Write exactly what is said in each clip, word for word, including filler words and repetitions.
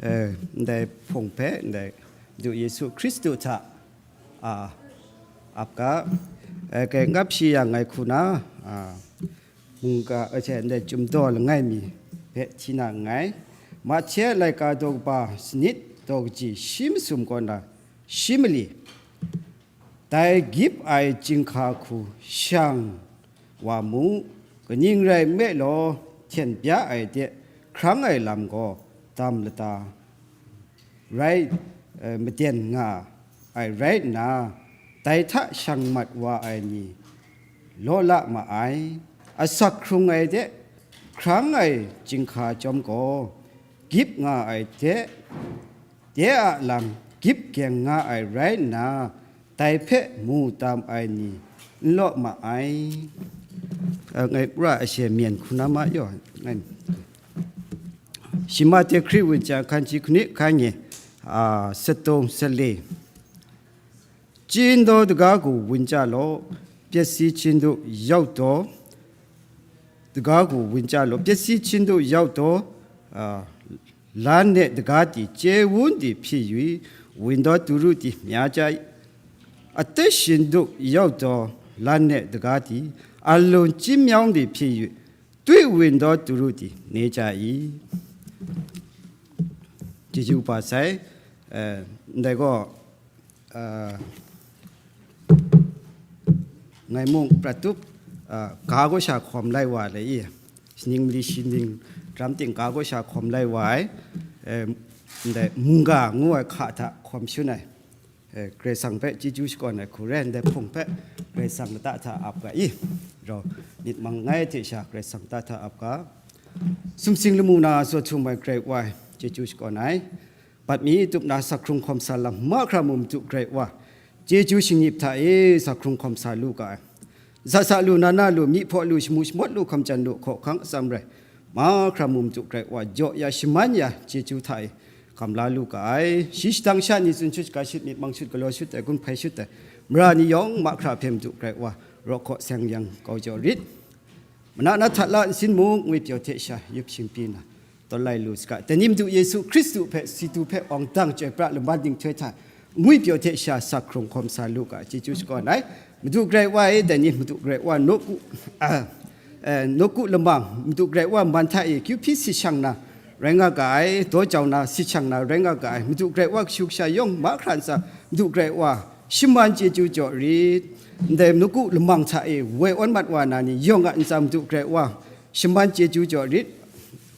Eh, ndai hpung hpe, ndai Madu Yesu Hkristu hta, a, ap ga, eh, kai ngap shi yang ngai hku na, a, mungga, eh, ndai Chyum Daw langai mi hpe hti na nngai. Mahte laika daw kaba sanit daw kaji shi masum kaw na shi mali, dai gyip ai chyinghka hku shang wa mu, kaning rai nme law, hten bya ai de hkrang ai lam gaw dam lata rai, eh, maden nga ai rai nna, dai hta shang mat wa ai ni law la ma ai. Asak hkrung ai de hkrang ai chyinghka chyawm gaw, gyip nga ai de, de a lam gyip gyeng nga ai rai nna, dai hpe mu tam ai ni n law ma ai. Eh, ngai kura ashe myen hku na ma yaw, ngai. Shima te Hkri wunchya hkan ji hkani hkan nye, a, satung sale. Chin daw daga ku wunchya law, pyasi chin du yau daw, daga ku wunchya law, pyasi chin du yau daw, a, lan ne daga ti chye wun di hpyi yu i, wun daw turu di mya cha i, ate shin du yau daw, lan ne daga ti alun chyim yawng di hpyi yu, twi wun daw turu di ne cha i. Jeju pa sai, eh, ndai gaw, ah, ngai mung prat tup, ah, ga gaw sha hkawm lai wa le i, sining mali sining ram ting ga gaw sha hkawm lai wa ai, eh, ndai mungga ngu ai hka hta hkawm shun ai, eh, Karai Kasang hpe chyeju shakawn ai hku rai, ndai hpung hpe Karai Kasang lata hta ap ga i, rau myit mang nngai hte sha Karai Kasang lata hta ap ga, sumsing lamu na saw htum ai Karai Wa, chyeju shakawn ai. Bat mi tup na sa hkrung hkawm sa lam mahkra mu madu Karai Wa, chyeju shingnyip hta e sa hkrung hkawm sa lu ga ai. Za sa lu, na na lu, myi hpaw lu, shamu shamawt lu, hkam jan lu, hkaw hkang atsam rai, mahkra mu madu Karai Wa, jaw ya, shaman ya, chyeju hta e hkam la lu ga ai. Shi shadang sha ni tsun shut, shaga shut, myit mang shut, galaw shut ai, gun hpai shut ai, mara ni yawng mahkra hpe madu Karai Wa, raw hkaw seng yang kau jaw rit. Mana na hta la nsin mung ngwipyaw hte sha yup shingpyi na, tawn lai lu saga. Dai ni Madu Yesu Hkristu hpe, si du hpe, awng dang chyoi pra laman dinghtoi hta, ngwipyaw hte sha sa hkrung hkawm sa lu ga, chyeju shakawn ai. Madu Karai Wa e, dai ni Madu Karai Wa nawku, ah, eh, nawku lamang, Madu Karai Wa man hta e kyu hpyi si shang na rai nga ga ai, daw jau na si shang na rai nga ga ai, Madu Karai Wa kashu kasha yawng mahkra ntsa, Madu Karai Wa shaman chyeju jaw rit. Ndai nawku lamang hta e woi awn mat wa na ni yawng a ntsa Madu Karai Wa shaman chyeju jaw rit.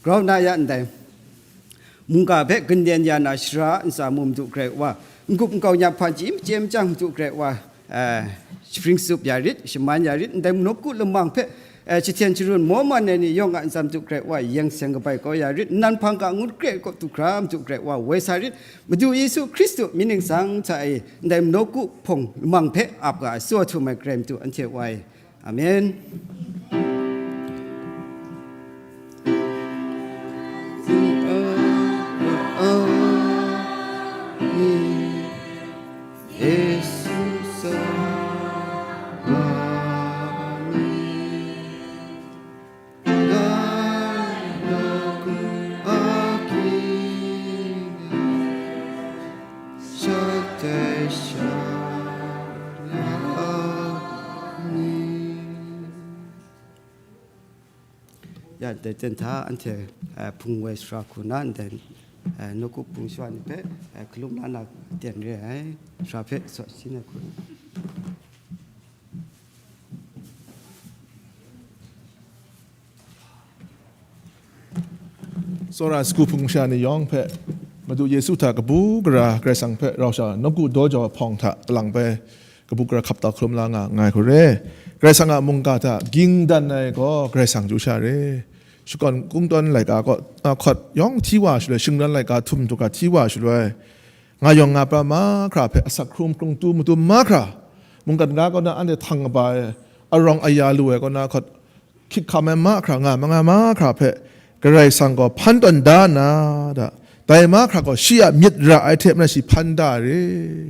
Grau na ya ndai mungga hpe gunlen ya na shara ntsa mu Madu Karai Wa, n-gup nkau nya hpan chyi machye machyang Madu Karai Wa, eh, shapring tsup ya rit, shaman ya rit. Ndai nawku lamang hpe, eh, jahten sharun maw man ai ni yawng a ntsa Madu Karai Wa, yeng seng kabai kau ya rit, nnan hpang ga ngut kre kau du hkra Madu Karai Wa, woi sa rit. Madu Yesu Hkristu mying ningsang hta e ndai nawku hpung lamang hpe ap ga ai, tsaw htum ai Karai Madu anhte Wa e. Amen. Ya, dai ten hta anhte, eh, hpung woi sara hku na, ndai, eh, nawku hpung shawa ni hpe, eh, hkalum la na ten re ai, sara hpe tsaw sin ai hku na. Tsawra sagu hpung masha ni yawng hpe Madu Yesu hta kabu gara Karai Kasang hpe rau sha nawku daw jau hpawng hta talang bai kabu gara hkap tau hkalum la nga nngai hku re. Karai Kasang a mungga hta ging dan ai gaw Karai Kasang chyu sha re. Shakawn Kungdawn laika kaw, a, hkawt yawng hti wa shaloi, shingran laika htum htuka hti wa shaloi, nga yawng nga pra mahkra hpe asak hkrum hkrung tu madum mahkra, mungkan ga kaw na anhte htang kaba ai, arawng aya lu ai kaw na hkawt hkyit hkam ai mahkra nga ma nga mahkra hpe Karai Kasang gaw hpan tawn da nna, da, dai mahkra gaw shi a myit ra ai hte maren shi hpan da re,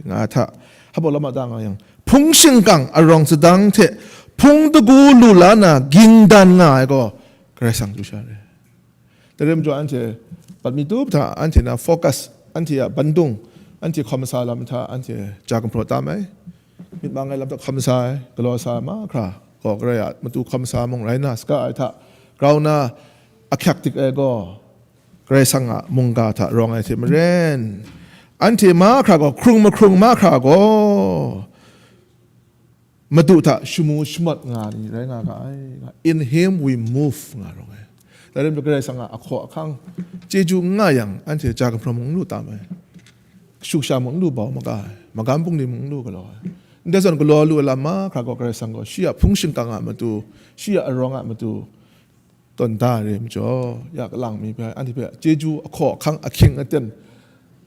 nga hta, hpa lama da nga yang, hpung shingkang arawng sadang hte hpung dagu lu la na ging dan nga ai gaw Karai Kasang chyu sha re. Dai rai majaw, anhte Bat mi tup hta anhte na focus, anhte a bandung, anhte hkawm sa lam hta anhte ja gumhpraw tam ai. Myit mang ai lam hta hkawm sa ai, galaw sa ai mahkra gaw Karai a matu hkawm sa mung rai na saga ai hta, grau na ahkyak dik ai gaw, Karai Kasang a mungga hta rawng ai hte maren, anhte mahkra gaw, hkrung mahkrung mahkra gaw, Madu hta shamu shamawt nga ni rai nga ga ai, nga, "In him we move," nga rawng ai. Dai rai nme, Karai Kasang a ahkaw ahkang, chyeju n nga yang, anhte ja gumhpraw mung n lu tam ai, kashu kasha mung n lu bau maga ai, magam bungli mung n lu galaw ai. Ndai zawn galaw lu ai lam mahkra gaw, Karai Kasang gaw shi a hpung shingkang a matu, shi a arawng a matu, tawn da ai re ai majaw, ya kalang mi hpe, anhte hpe chyeju ahkaw ahkang ahkying aten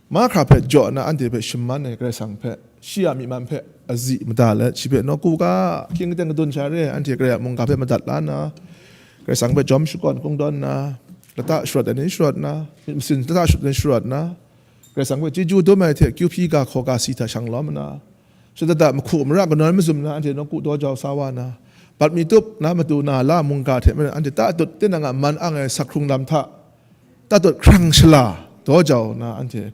mahkra hpe jaw nna, anhte hpe shaman ai Karai Kasang hpe, shi a myi man hpe azi mada let, shi hpe nawku ga, ahkying aten kadun sha re ai, anhte Karai a mungga hpe madat la nna, Karai Kasang hpe jawm shakawn kungdawn nna, lata sharawt ai ni sharawt nna, myit masin lata sharawt ai ni sharawt nna, Karai Kasang hpe chyeju dum ai hte, kyu hpyi ga hkaw ga si hta shang lawm nna, shada da mahku mara kanawn mazum na, anhte nawku daw jau sa wa na, bat mi tup na matu na la mungga hte maren anhte tatut tinang a man ang ai sak hkrung lam hta tatut hkrang shala daw jau na, anhte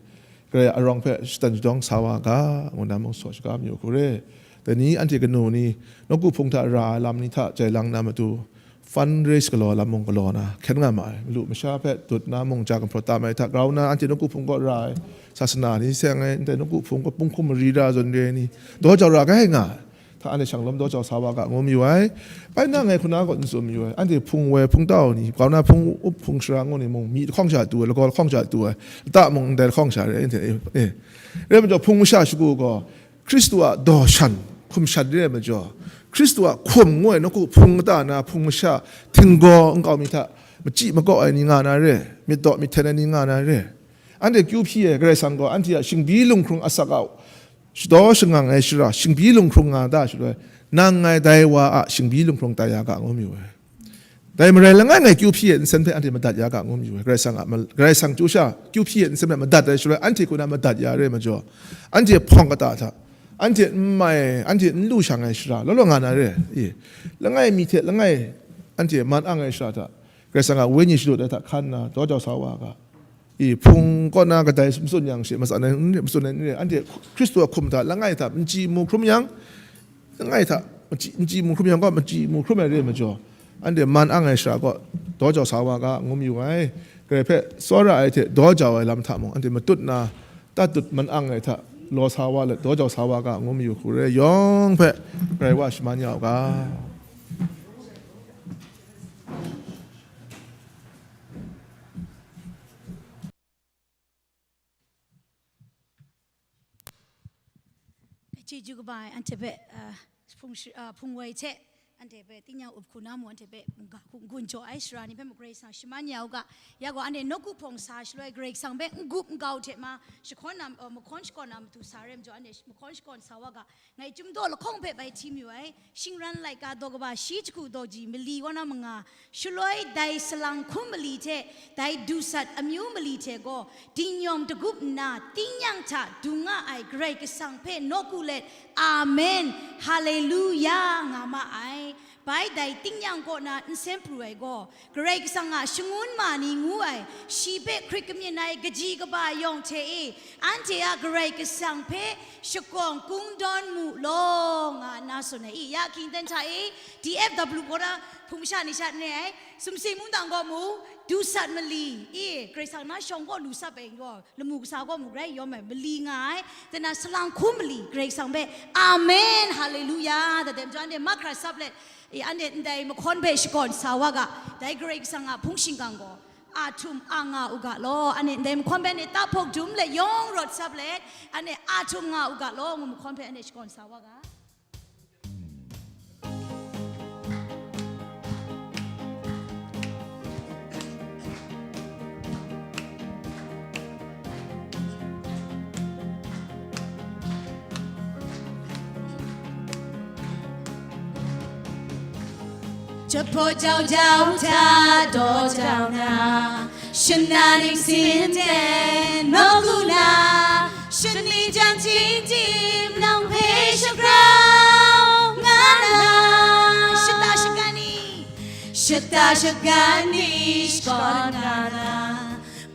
Karai a arawng hpe shatan shadawng sa wa ga, ngu na mung sa shaga mayu hku re. Dai ni anhte kanu ni nawku hpung hta ra ai lam ni hta jai lang na matu, fund raise galaw lam mung galaw na hkyen nga ma ai, malu masha hpe dut na mung ja gumhpraw tam ai hta grau na, anhte nawku hpung kaw ra ai, sasana ni seng ai, ndai nawku hpung kaw punghkum mari ra zawn re ai ni, daw jau ra ga ai nga ai hta, anhte shang lawm daw jau sa wa ga, ngu mayu ai. Bai na ngai hku na gaw n tsun mayu ai, anhte hpung woi hpung tau ni, grau na hpung up hpung sara ngu ni mung, myi lahkawng sha tu ai, lagaw lahkawng sha tu ai, lata mung ndai lahkawng sha re ai, anhte, eh, rai majaw, hpung masha shagu gaw, Hkristu a daw shan, hkum shan re ai majaw, Hkristu a hkum ngu ai nawku hpung kata na hpung masha, htinggaw nkau mi hta machyi makaw ai ni nga na re, myit daw myit hten ai ni nga na re. Anhte kyu hpyi ai Karai Kasang gaw anhte a shingbi lunghkrung asak a shadaw shangang ai shara, shingbi lunghkrung nga da shaloi, nang ngai dai wa a shingbi lunghkrung tai ya ga, ngu mayu ai. Dai marai langai ngai kyu hpyi ai nsen hpe anhte madat ya ga, ngu mayu ai. Karai Kasang a mal-, Karai Kasang chyu sha kyu hpyi ai nsen hpe madat ai shaloi, anhte hku na madat ya re ai majaw, anhte hpawng kata hta, anhte n mai, anhte n lu shang ai shara law law nga na re. I, langai mi hte langai anhte man ang ai shara hta, Karai Kasang a Wenyi shalut ai hta hkan nna daw jau sa wa ga. I, hpung kaw na kadai matsun yang she, matsan ai n re, matsun ai n re, anhte Hkristu a hkum hta langai hta n chyi mu hkrum yang, langai hta machyi, n chyi mu hkrum yang gaw, machyi mu hkrum ai re ai majaw, anhte man ang ai shara gaw daw jau sa wa ga, ngu mayu ai. Karai hpe tsawra ai hte daw jau ai lam hta mung, anhte matut na, tatut man ang ai hta law sa wa let, daw jau sa wa ga, ngu mayu hku re ai yawng hpe, Karai wa shaman ya u ga. Chyeju kaba ai anhte hpe, ah, hpung shi-, ah, hpung woi hte anhte hpe tingnya up hku na mu, anhte hpe mungga hku n-gun jaw ai sara ni hpe mung Karai Kasang shaman ya u ga, ya gaw anhte nawku hpawng sa shaloi Karai Kasang hpe n-gup n-gau hte ma, shakawn na, ah, mahkawn shakawn na matu sa re ai majaw, anhte mahkawn shakawn sa wa ga, ngai Chyum daw lahkawng hpe bai hti mayu ai, shingran laika daw kaba shi jahku daw ji mali wa na manga, shaloi dai salang hkum mali hte dai dusat amyu mali hte gaw, dinyawng dagup nna, tingnyang hta dung nga ai Karai Kasang hpe nawku let, Amen, Haleluya, nga ma ai. Bai dai tingnyang kaw na nsen pru ai gaw, Karai Kasang a shangun ma ni ngu ai, shi hpe hkrit kamyin ai kaji kaba yawng hte e, anhte a Karai Kasang hpe shakawng kungdawn mu law, nga nna tsun ai i, ya hkying ten hta e, D F W kaw na hpung masha ni sha n re ai, sumsing mungdan gaw mu, dusat mali i, Karai Kasang na shawng kaw lu sap ai gaw, lamu kasa gaw mu grai yawm ai, mali nga ai, dai na salang hkum mali, Karai Kasang hpe, Amen, Haleluya, da dem jaw, anhte mahkra sap let, i, anhte ndai mahkawn hpe shakawn sa wa ga, dai Karai Kasang a hpung shingkang gaw, a htum a nga u ga law, anhte ndai mahkawn hpe anhte tahpawk dum let yawng rawt sap let, anhte a htum nga u ga law, ngu mahkawn hpe anhte shakawn sa wa ga. Jahpaw jau jau hta daw jau na, shana ning sin ten nawku na, shani jan ting tim nang hpe shagrau nga na, shata shagan ni, shata shagan ni shakawn nga na,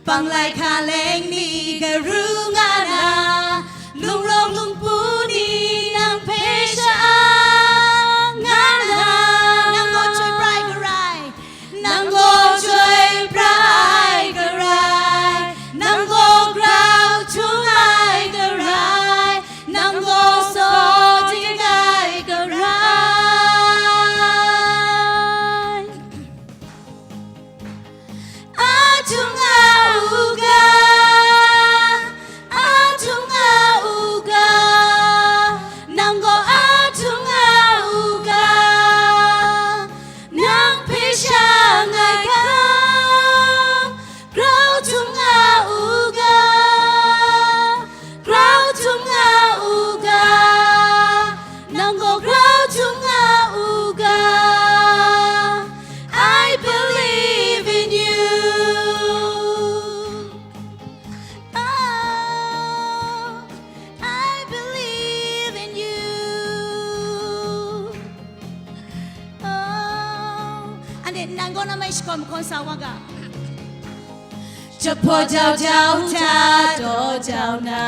Panglai hkaleng ni garu nga na, lungrawng lungpu ni nang hpe sha-ang nga na. Nang gaw chyoi pra ai garai, nang gaw chyoi pra ai garai, nang gaw grau htum ai garai, nang gaw saw dik ai garai. Ahtung nga u ga, ahtung nga u ga, nang gaw ahtung nga u ga, nang hpe sha ngai ga, grau htum nga u ga, grau htum nga u ga, nang gaw grau htum nga u ga. I believe in you. Oh, I believe in you. Oh, and then nang gaw na mai shakawn makhawn sa wa ga. Jahpaw jau jau hta daw jau na,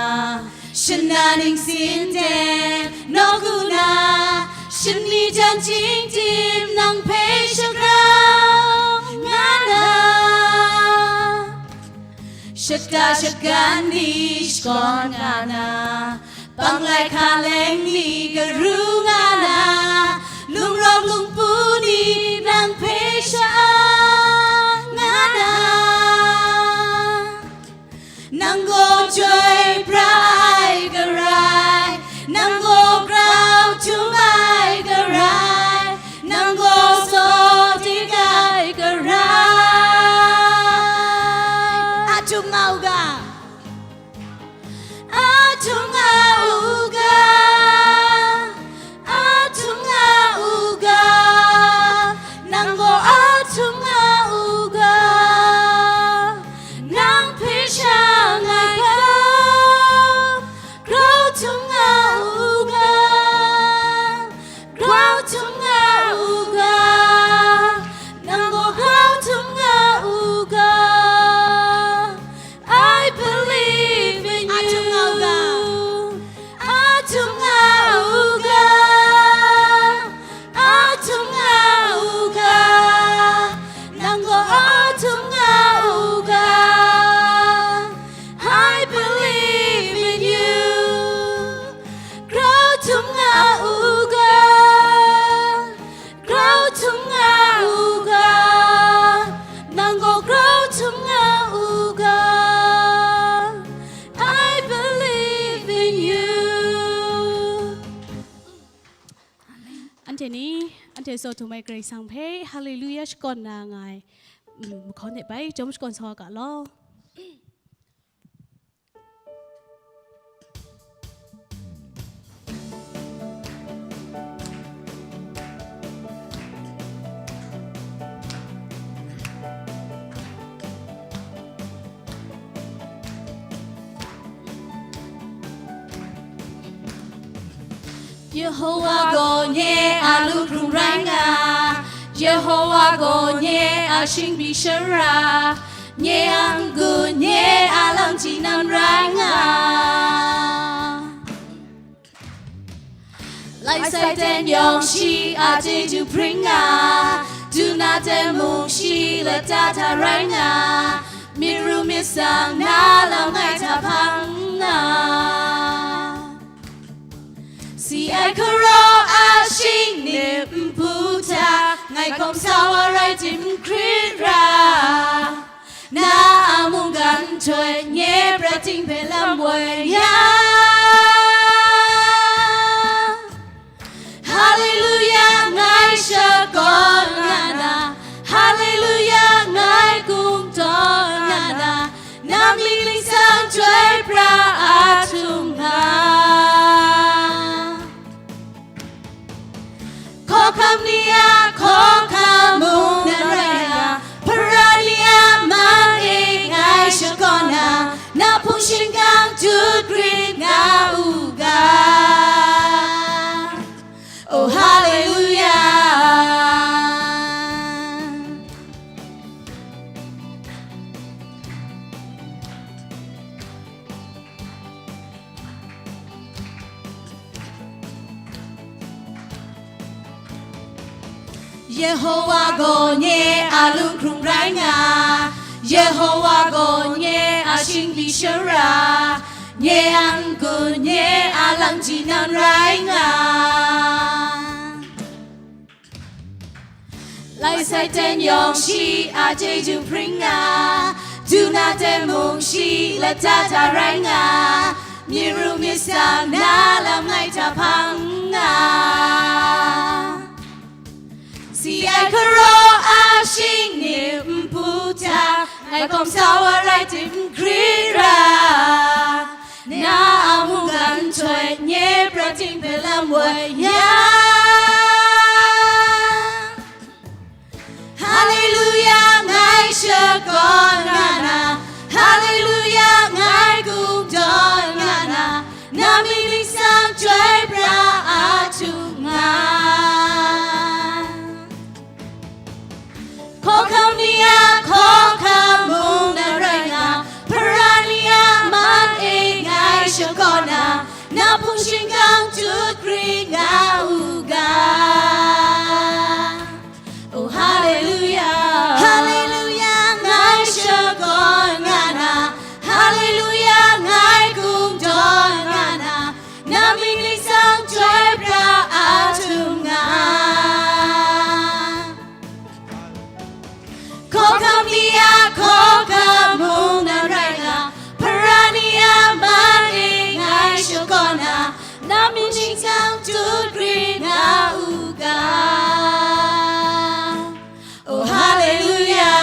shana ning sin de nawku na, shani jan jingdim nang hpe shagrau nga na, shata shagan ni shakawn nga na, panglai hkaleng ni garu nga na, lungrawng lungpu ni nang hpe sha-ang nga na. Nang gaw chyoi pra ai garai, nang gaw grau htum ai garai, nang gaw saw dik ai garai. Ahtum nga u ga. Ahtum nga u ga, ahtum nga u ga, nang gaw ahtum nga u ga, nang hpe sha ngai ga, grau htum nga u ga, grau htum nga u ga, nang gaw grau htum nga u ga. I believe in you. Ahtum nga u ga. Ahtum nga u ga. Ahtum nga u ga. Nang gaw ahtum nga u ga. I believe in you. Grau htum nga u ga. Grau htum nga u ga, nang gaw grau htum nga u ga. I believe in you. Anhte ni, anhte tsaw htum ai Karai Kasang hpe Hallelujah shakawn na nga ai, mm, mahkawn hte bai chyawm shakawn sa wa ga law. Yehowa gaw nye a lu hkrung rai nga, Yehowa gaw nye a shingbi shara, nye a n-gun, nye a lam tinang rai nga. Lai sai ten yawng shi a chyeju hpring nga, duna ten mung shi lata hta rai nga, myit ru myit tsang na lam ngai hta hpang nga. Si ai hkaraw a shing nip npu hta, ngai hkawm sa wa rai tim n hkrit ra. Na a mungkan nhtoi nye prat ting hpe lam woi ya. Hallelujah, ngai shakawn nga na, Hallelujah, ngai kungdawn nga na, na mying ningsang chyoi pra a htum nga. Hkawhkam ni a hkawhkam mung nan rai nga, hpara ni a man e ngai shakawn na, na hpung shingkang dut grit nga u ga. Oh, hallelujah. Yehowa gaw nye a lunghkrung rai nga, Yehowa gaw nye a shingli shara, nye a n-gun, nye a lang jinan rai nga. Lai Satan yawng shi a chyeju hpring nga, duna tengmung shi lata da rai nga, myi ru myit tsang na lam ngai hta hpang nga. Si ai hkaraw a shingni npu hta, ngai hkawm sa wa rai tim n gri ra, na a mungkan nhtoi nye prat ting hpe lam woi ya. Haleluya, ngai shakawn nga na, Haleluya, ngai kungdawn nga na, na mying ningsang chyoi pra a htung nga. Hkawhkam ni a hkawhkam mung na rai nga, hpara ni a man e ngai shakawn na, na hpung shingkang tut grin nga u ga. Oh, haleluya, haleluya, ngai shakawn nga na, haleluya, ngai kungdawn nga na, na mying ningsang chyoi pra a htung nga. Hkawhkam ni a hkawhkam mung na rai nga, hpara ni a man e ngai shakawn na, na mying ningsang tut grin nga u ga. Oh, haleluya.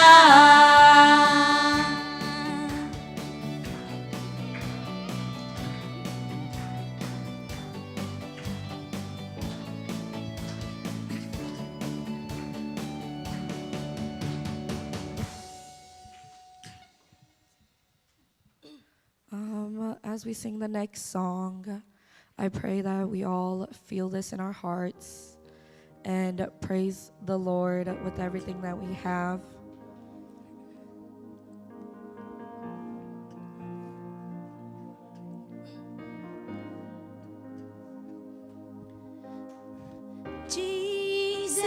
Um, as we sing the next song, I pray that we all feel this in our hearts and praise the Lord with everything that we have. Jesus,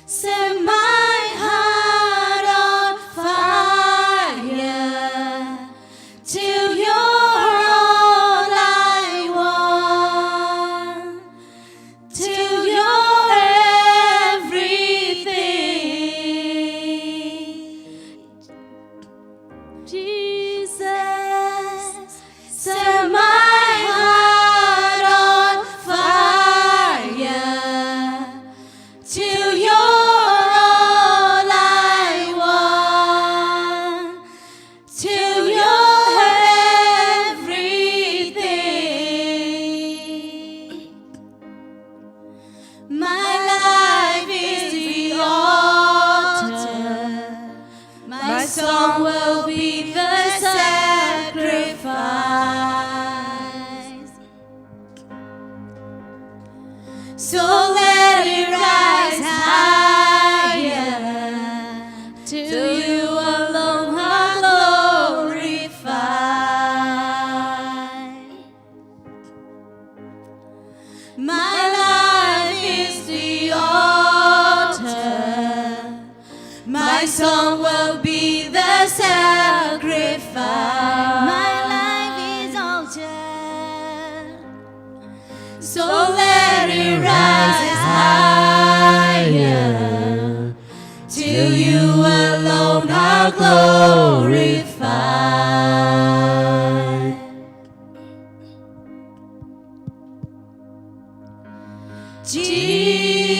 set my heart on fire. Till you're all I want, till you're everything. Jesus, set my heart on fire. Till you're all I want, till you're everything. My life is the altar. My song will be the sacrifice. So let it rise higher, till you alone are glorified. My life is the altar. My song will be the sacrifice. My life is altar. So let it rise higher, till you alone are glorified.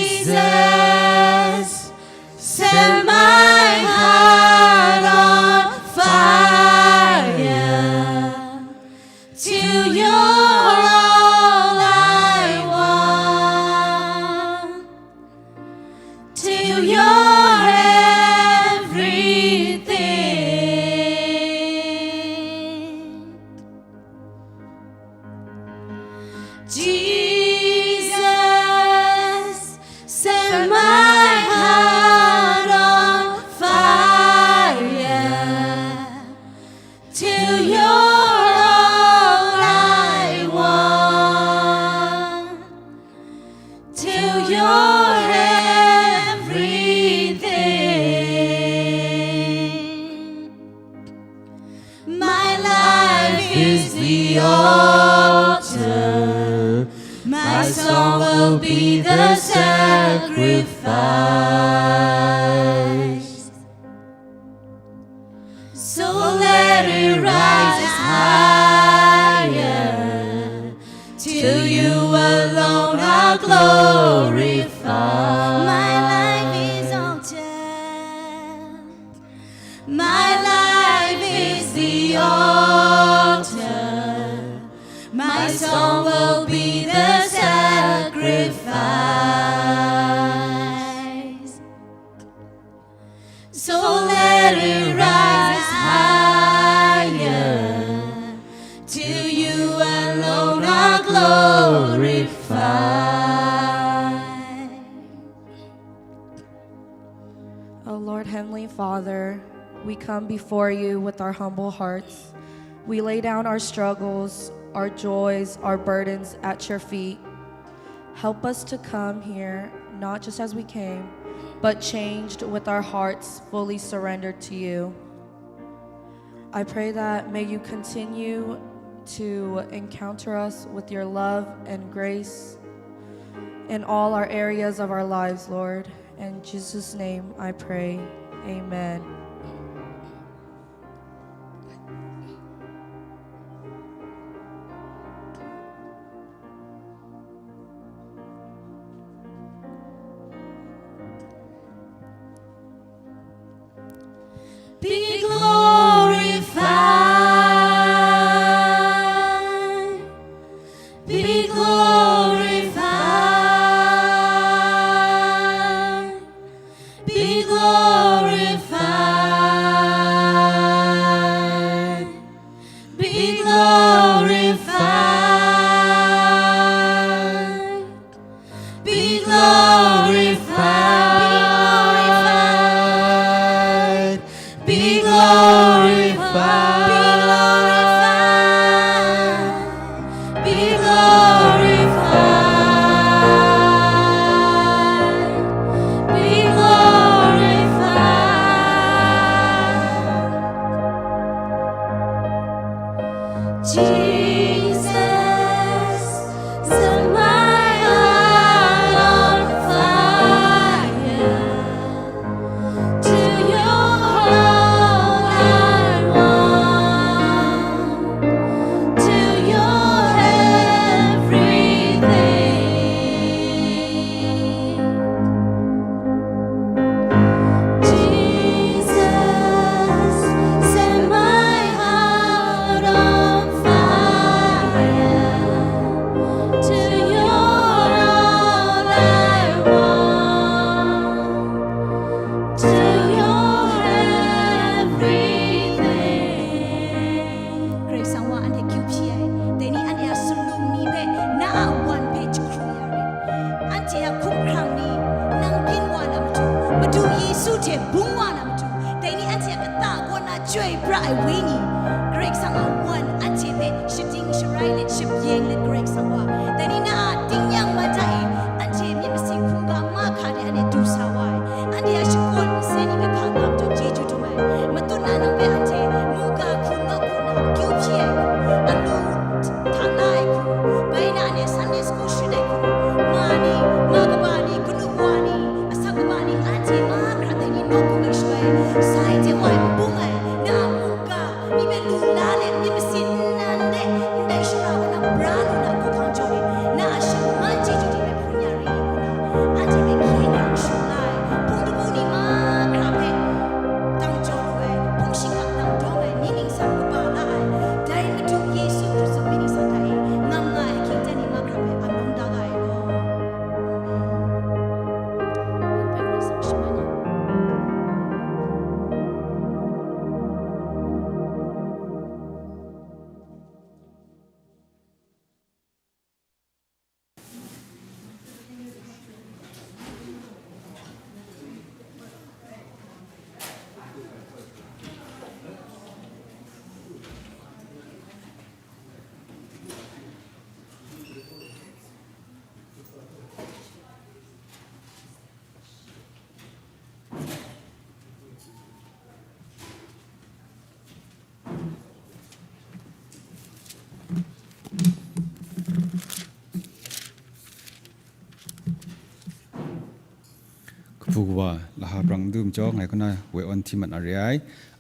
Jesus, set my heart on fire, till you're all I want, till you're everything. Jesus, set my heart on fire, till you're all I want, till you're sacrifice. So let it rise higher, till you alone are glorified. My life is altered. My life is the altar. My song will be the sacrifice. So let it rise higher, till you alone are glorified. O Lord, Heavenly Father, we come before you with our humble hearts. We lay down our struggles, our joys, our burdens at your feet. Help us to come here not just as we came, but changed, with our hearts fully surrendered to you. I pray that may you continue to encounter us with your love and grace in all our areas of our lives, Lord. In Jesus' name I pray. Amen. Be glorified, be glorified, be glorified, be glorified, be glorified, be glorified, be glorified, be glorified. Jesus, set my heart on fire. Till you're all I want, till you're everything. Jesus, set my heart on fire, till you're all I want, till you're everything. Karai Kasang wa anhte kyu hpyi ai, dai ni anhte a sumlung ni hpe, na a wan hpe jahkrum ya rit. Anhte a hkumhkrang ni, nang byin wa na matu, Madu Yesu hte bung wa na matu, dai ni anhte a kata kaw na chyoi pra ai wenyi, Karai Kasang a wan anhte hpe shating sharai let, shabyeng let, Karai Kasang wa, dai ni na a tingnyang man hta e, anhte myit masin hkungga mahkra de anhte du sa wa ai, anhte a shakawn nsen ni hpe hka nga majaw chyeju dum ai, matut na nang hpe anhte muga hku nawk hku na akyu hpyi ai hku, alu hta la ai hku, bai na anhte Sunday school shut ai hku, ma ni, ma kaba ni, kanu wa ni, asak kaba ni, anhte mahkra dai ni nawk hku gai shaw ai, sai hte wa ai, bung ai, na a muga, myi hpe lu la let, myit masin nnan de, ndai shara kaw na bra lu na hkawhkang jaw e, na a shaman chyeju hte Kawa laha brang n du majaw, ngai kaw na woi awn hti mat na re ai.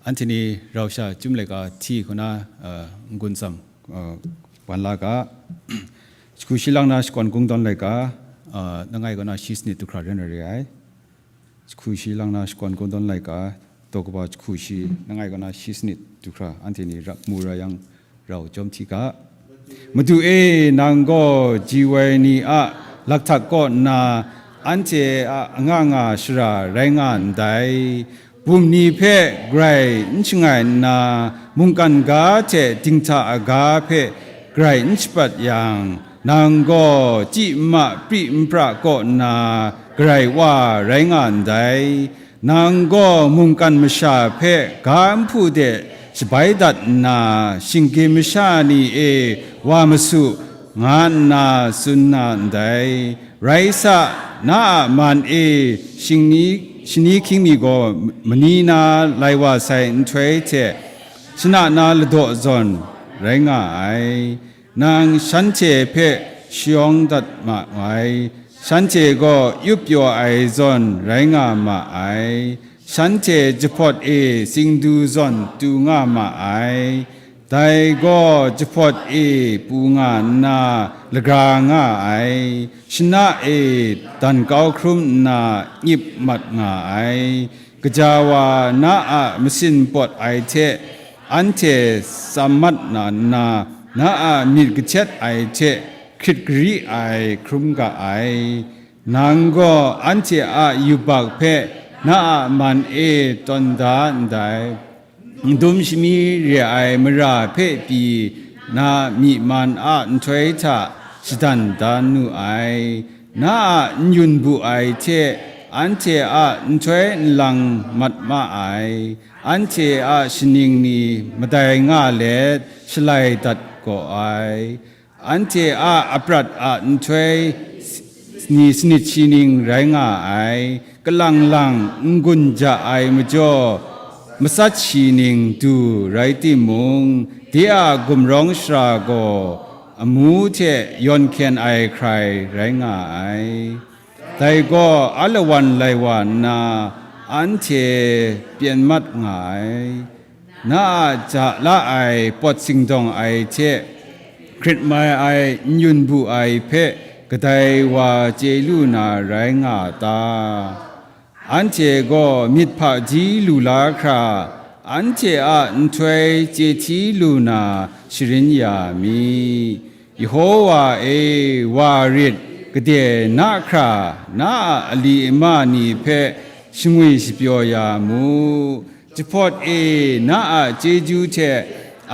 Anhte ni rau sha chyum laika hti kaw na, uh, n-gun tsam, uh, wan la ga. Jahku shi lang na shakawn kungdawn laika, uh, langai kaw na shi sanit du hkra ren ai re ai. Jahku shi lang na shakawn kungdawn laika, daw kaba jahku shi, langai kaw na shi sanit du hkra, anhte ni rap mu ra yang, rau jawm hti ga. Madu e, nang gaw ji woi ni a lakhtak kaw nna, anhte a anga nga shara rai nga ndai. Bum ni hpe grai n shangai nna, mungkan ga hte dinghta aga hpe grai n shapat yang, nang gaw chyi nma pri npra kaw nna, garai wa rai nga ndai. Nang gaw mungkan masha hpe ga nhpu de shabai dat nna, shinggyim masha ni e wa masu, nga nna tsun na ndai. Rai sa, na a man e shingni, shani hkying mi gaw mani na lai wa sai nhtoi hte, shana na ladaw zawn rai nga ai. Nang shanhte hpe shayawng dat ma ai, shanhte gaw yup pyaw ai zawn rai nga ma ai, shanhte jahpawt e singdu zawn tu nga ma ai, dai gaw jahpawt e pu nga nna lagra nga ai, shana e dan kau hkrum nna nyip mat nga ai. Gaja wa na a masin pawt ai hte anhte tsam mat na nna, na a myit kahtet ai hte hkrit gari ai hkrum ga ai. Nang gaw anhte a yubak hpe na a man e tawn da ndai. Ndum shami re ai mara hpe pyi na myi man a nhtoi hta shadan dan nu ai. Na a n-yun bu ai hte anhte a nhtoi n lang mat ma ai. Anhte a shaning ni madai nga let shalai dat gaw ai. Anhte a aprat a nhtoi ni sanit shi ning rai nga ai. Kalang lang n-gun ja ai majaw, matsat shi ning du rai timung, de a gumrawng shara gaw amu hte yawn hkyen ai hkrai rai nga ai. Dai gaw alawan lai wa nna, anhte pyen mat nga ai. Na a ja la ai pawt singdawng ai hte hkrit mai ai n-yun bu ai hpe kadai wa chye lu na rai nga a ta? Anhte gaw myit hpaji lu la hkra, anhte a nhtoi chye hti lu na sharin ya mi. Yehowa e, wa rit, gade na hkra, na a ali ama ni hpe shangwi shapyaw ya mu. Jahpawt e na a chyeju hte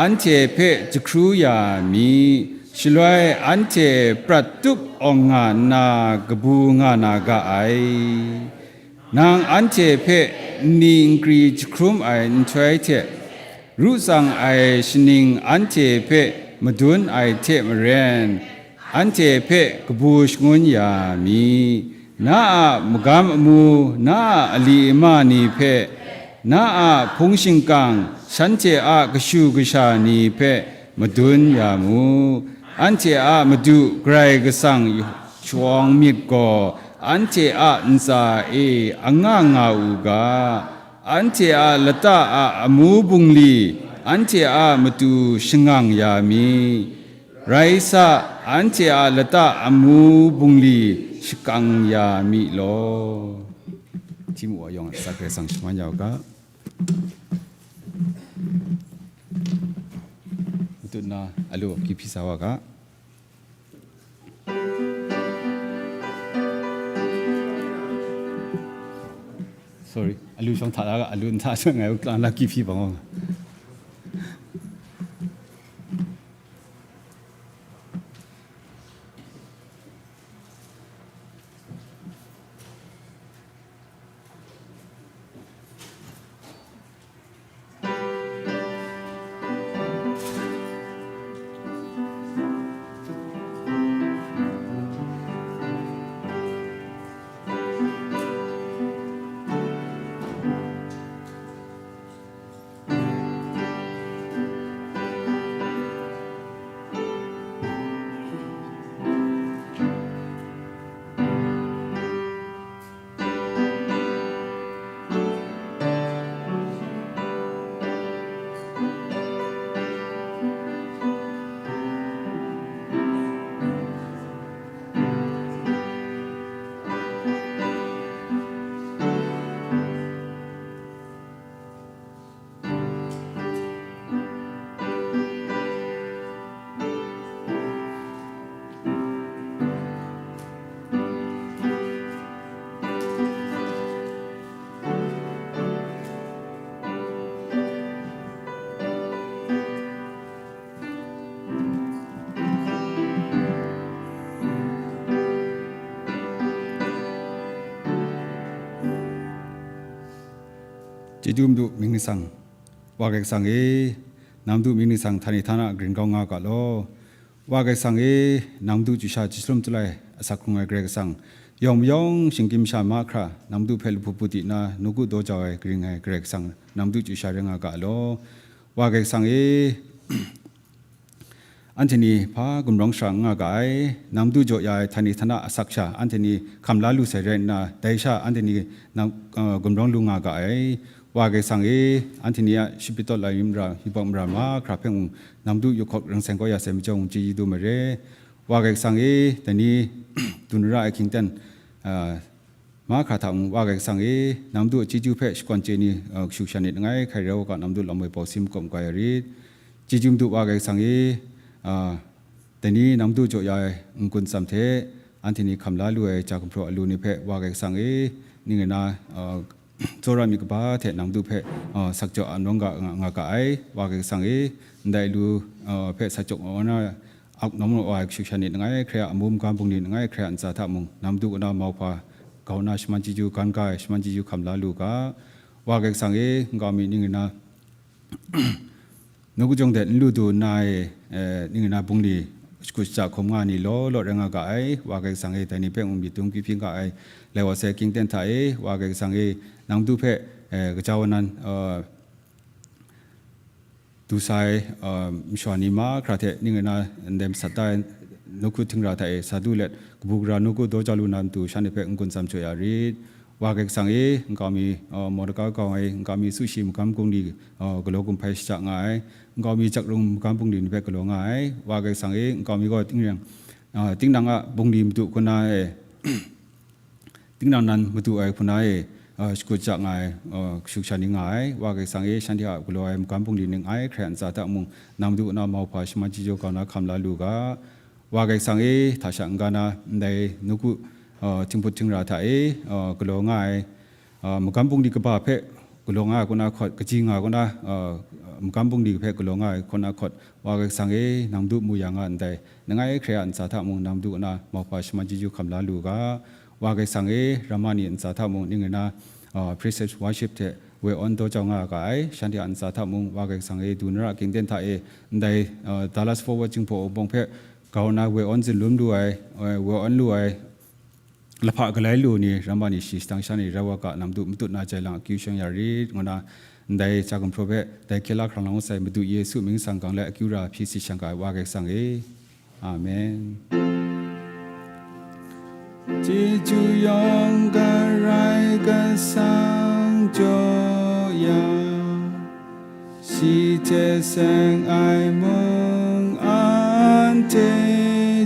anhte hpe jahkru ya mi. Shaloi anhte prat tup awng nga nna kabu nga na ga ai. Nang anhte hpe nni nkri jahkrum ai nhtoi hte, ru tsang ai shaning anhte hpe madun ai hte maren, anhte hpe kabu shangun ya mi. Na a magam amu, na a ali ama ni hpe, na a hpung shingkang, shanhte a kashu kasha ni hpe madun ya mu. Anhte a Madu Karai Kasang shawng myit gaw anhte a ntsa e anga nga u ga. Anhte a lata a amu bungli anhte a matu shangang ya mi. Rai sa, anhte a lata amu bungli shakang ya mi law. Hti mu wa yawng a asak Karai Kasang shaman ya u ga. Matut na alu kihpyi sa wa ga. Sorry, alu shawng hta la ga, alu n hta shawng ngai u klang la kihpyi bang wa. Chyeju Madu mying ni tsang, Wa Karai Kasang e, nang Madu mying ni tsang htani htana grin kau nga ga law. Wa Karai Kasang e, nang Madu chyu sha chyahtum chyalai asak hkrung ai Karai Kasang, yawng mayawng shinggyim masha mahkra nang Madu hpe lahpu hpu di nna nawku daw jau ai karing ai Karai Kasang, nang Madu chyu sha rai nga ga law. Wa Karai Kasang e, anhte ni hpa gumrawng shara n nga ga ai, nang Madu jaw ya ai htani htana asak sha anhte ni hkam la lu sai rai nna, dai sha anhte ni nang, uh, gumrawng lu nga ga ai. Wa Karai Kasang e, anhte ni a shapitawt lai mara, yubak mara mahkra hpe mung nang Madu yawhkawk reng seng kau ya sai majaw mung chyeju dum ai re. Wa Karai Kasang e, dai ni dun ra ai hkying ten, uh, mahkra hta mung, Wa Karai Kasang e, nang Madu a chyeju hpe shakawn chye ni, uh, kashu sha ni langai hkrai rai wa ga, nang Madu lam woi bau si makawp ga ya rit. Chyeju Madu Wa Karai Kasang e, uh, dai ni nang Madu jaw ya ai n-gun tsam hte, anhte ni hkam la lu ai ja gumhpraw alu ni hpe Wa Karai Kasang e, ning rai na, uh, tsawra myit kaba hte nang Madu hpe, uh, sak jaw a nawng ga nga, nga ga ai. Wa Karai Kasang e, ndai alu, uh, hpe sak jaw nga na, ak nawng wa ai kashu sha ni langai hkrai a, amu magam bungli langai hkrai a ntsa hta mung, nang Madu kaw na mauhpa, grau na shaman chyeju gan ga ai, shaman chyeju hkam la lu ga. Wa Karai Kasang e, nkau mi ning rai na, nawku jawng de n lu du nna e, eh, ning rai na bungli shakut shaja hkawm nga ni law law rai nga ga ai. Wa Karai Kasang e, dai ni hpe mung myit dum kyu hpyi nga ai, lai wa sai hkying ten hta e, Wa Karai Kasang e, nang Madu hpe, eh, kaja wa nan, eh, du sa ai, uh, masha ni mahkra hte ning rai na ndai masat da ai nawku htingra hta e sa du let, kabu gara nawku daw jau lu na matu shanhte hpe n-gun tsam jaw ya rit. Wa Karai Kasang e, nkau mi, uh, Mordeka kau ai, nkau mi Sushi magam bungli, uh, galaw gumhpai shaja nga ai, nkau mi Jakrung magam bungli ni hpe galaw nga ai. Wa Karai Kasang e, nkau mi gaw tingrang, uh, tinang a bungli madu hku na e, tinang nan madu ai hku na e, uh, shakut ja nga ai, uh, kashu sha ni nga ai. Wa Karai Kasang e, shanhte a galaw ai magam bungli ning ai hkrai a ntsa hta mung, nang Madu kaw na mauhpa shaman chyeju grau na hkam la lu ga. Wa Karai Kasang e, hta sha n-ga na ndai nawku, uh, htinghput htingra hta e, uh, galaw nga ai, uh, magam bungli kaba hpe galaw nga ai kaw na hkawt, kaji nga ai kaw na, uh, magam bungli hpe galaw nga ai kaw na hkawt, Wa Karai Kasang e, nang Madu mu ya nga ndai, langai hkrai a ntsa hta mung nang Madu kaw na mauhpa shaman chyeju hkam la lu ga. Wa Karai Kasang e, ramma ni ntsa hta mung ning rai na, uh, praise and worship hte woi awn daw jau nga ga ai, shanhte a ntsa hta mung Wa Karai Kasang e, du na ra hkying ten hta e, ndai, uh, Dallas Forward Jinghpaw Wunpawng hpe grau na woi awn zun lum lu ai, uh, woi awn lu ai, lahpa galai lu ni, ramma ni shi shadang sha ni rai wa ga, nang Madu matut na jai lang akyu shang ya rit, ngu na, ndai ja gumhpraw hpe, dai hkye la hkrang lang sai Madu Yesu mying tsang gang let akyu ra hpyi si shang ga ai Wa Karai Kasang e. Amen. Chyeju yawng Karai Kasang jaw ya, shi hte seng ai mung anhte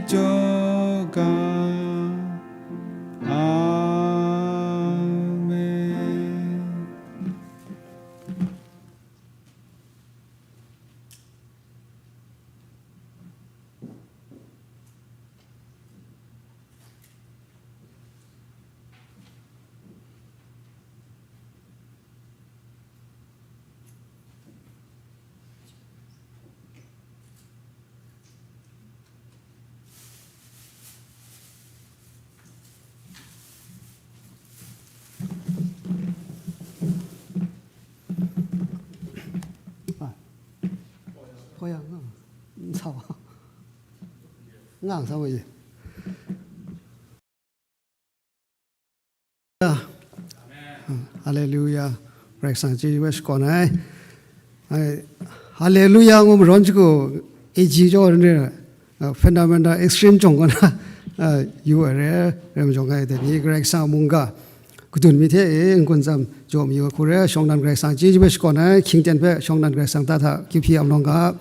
jaw ga. Amen. Haleluya. Karai Kasang chyeju hpe shakawn ai. Ai, Haleluya ngu marawn shagu, A G jaw ni, uh, fundamental extreme jawng kaw na, uh, yu ai re, rai majaw ngai dai ni Karai Kasang a mungga kadun mi hte e n-gun tsam jaw mayu ai hku re, shawng dan Karai Kasang chyeju hpe shakawn ai, hkying ten hpe shawng dan Karai Kasang ta hta kyu hpyi a nawng ga.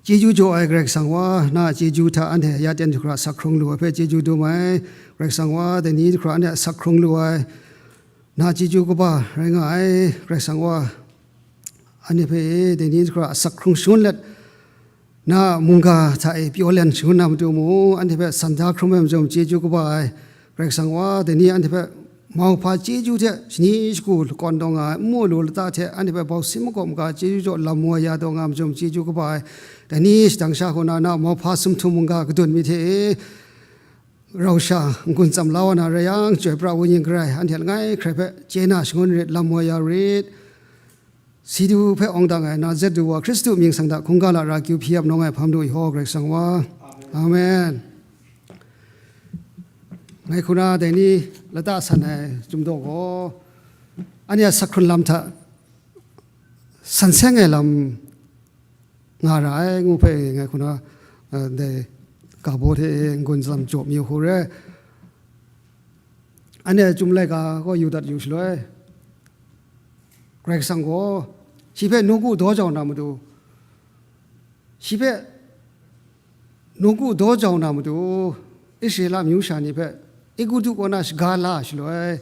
Chyeju jaw ai Karai Kasang wa, na a chyeju hta anhte ya ten jahkra sak hkrung lu ai hpe chyeju dum ai. Karai Kasang wa, dai ni jahkra anhte sak hkrung lu ai, na a chyeju kaba rai nga ai. Karai Kasang wa, anhte hpe dai ni jahkra sak hkrung shangun let, na a mungga hta e pyaw len shangun na matu mung, anhte hpe san da hkrum ai majaw chyeju kaba ai. Karai Kasang wa, dai ni anhte hpe mauhpa chyeju hte shani shagu lakawn taw nga ai, nmu lu lata hte anhte hpe bau si makawp maga chyeju jaw lam woi ya taw nga ai majaw chyeju kaba ai. Dai ni shadang sha kaw na, na mauhpa sumhtum mungga kadun mi hte e, Rau sha n-gun tsam la wa na rai yang, Chyoi pra Wenyi Karai, anhte langai hkrai hpe chye na shangun rit, lam woi ya rit. Si du hpe awng dang ai, Nazaret du wa Hkristu mying sang hta hkungga lara kyu hpyi ap nawng ai hpang du Yehowa Karai Kasang wa. Amen. Ngai hku na dai ni lata san ai Chyum daw gaw, anhte a sak hkrun lam hta san seng ai lam nga ra ai ngu hpe ngai hku na, eh, dai ga baw hte n-gun tsam jaw mi hku re. Anhte a Chyum laika gaw yu dat yu shaloi, Karai Kasang gaw shi hpe nawku daw jau na matu, shi hpe nawku daw jau na matu, Israela amyu sha ni hpe Egutu kaw na shaga la shaloi,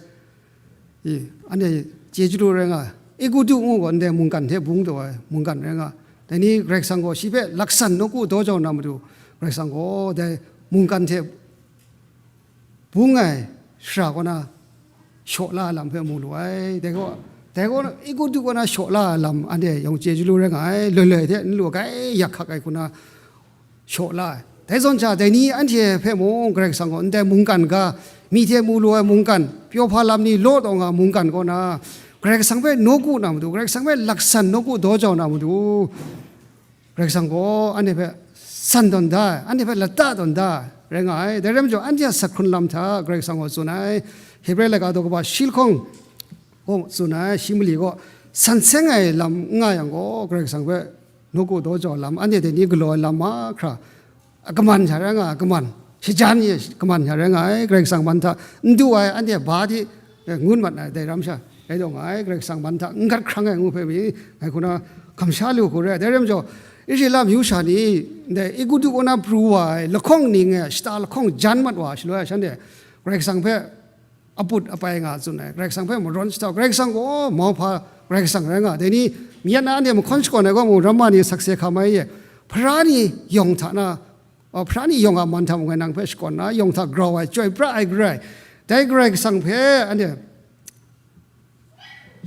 i, anhte chye chyalu rai nga, Egutu ngu gaw ndai mungkan hte bung taw ai mungkan rai nga. Dai ni Karai Kasang gaw shi hpe laksan nawku daw jau na matu, Karai Kasang gaw dai mungkan hte bung ai shara kaw na shaw la ai lam hpe mu lu ai. Dai gaw, dai gaw Egutu kaw na shaw la ai lam anhte yawng chye chyalu rai nga ai, loi loi hte n lu ai, yak hkak ai hku na shaw la ai. Dai zawn sha, dai ni anhte hpe mung Karai Kasang gaw ndai mungkan ga, mi hte mu lu ai mungkan, pyaw hpa lam ni law taw nga mungkan kaw na, Karai Kasang hpe nawku na matu, Karai Kasang hpe laksan nawku daw jau na matu, Karai Kasang gaw anhte hpe san tawn da ai, anhte hpe lata tawn da ai rai nga ai. Dai rai majaw, anhte a sak hkrun lam hta Karai Kasang gaw tsun ai, Hebre laika daw kaba shi lahkawng gaw tsun ai, shi mali gaw san seng ai lam n nga yang gaw, Karai Kasang hpe nawku daw jau lam, anhte dai ni galaw ai lam mahkra, a kaman sha rai nga ai, a kaman, shajan e kaman sha rai nga ai, Karai Kasang man hta n du ai, anhte ba di, eh, ngun mat ai, dai ram sha, rai taw nga ai, Karai Kasang man hta n gat hkrang ai ngu hpe mi, ngai hku na hkam sha lu hku re ai. Dai rai majaw, Israela amyu sha ni, ndai Egutu kaw na pru wa ai lahkawng ning e shata lahkawng jan mat wa shaloi, shanhte Karai Kasang hpe aput apai nga tsun ai, Karai Kasang hpe marawn shahtau, Karai Kasang gaw mauhpa Karai Kasang rai nga, dai ni, myen na anhte mahkawn shakawn ai gaw mung, ramma ni sakse hkam ai ye, Hpara ni yawng hta na, oh, Hpara ni yawng a man hta mung ngai nang hpe shakawn na, yawng hta grau ai, chyoi pra ai Karai, dai Karai Kasang hpe anhte,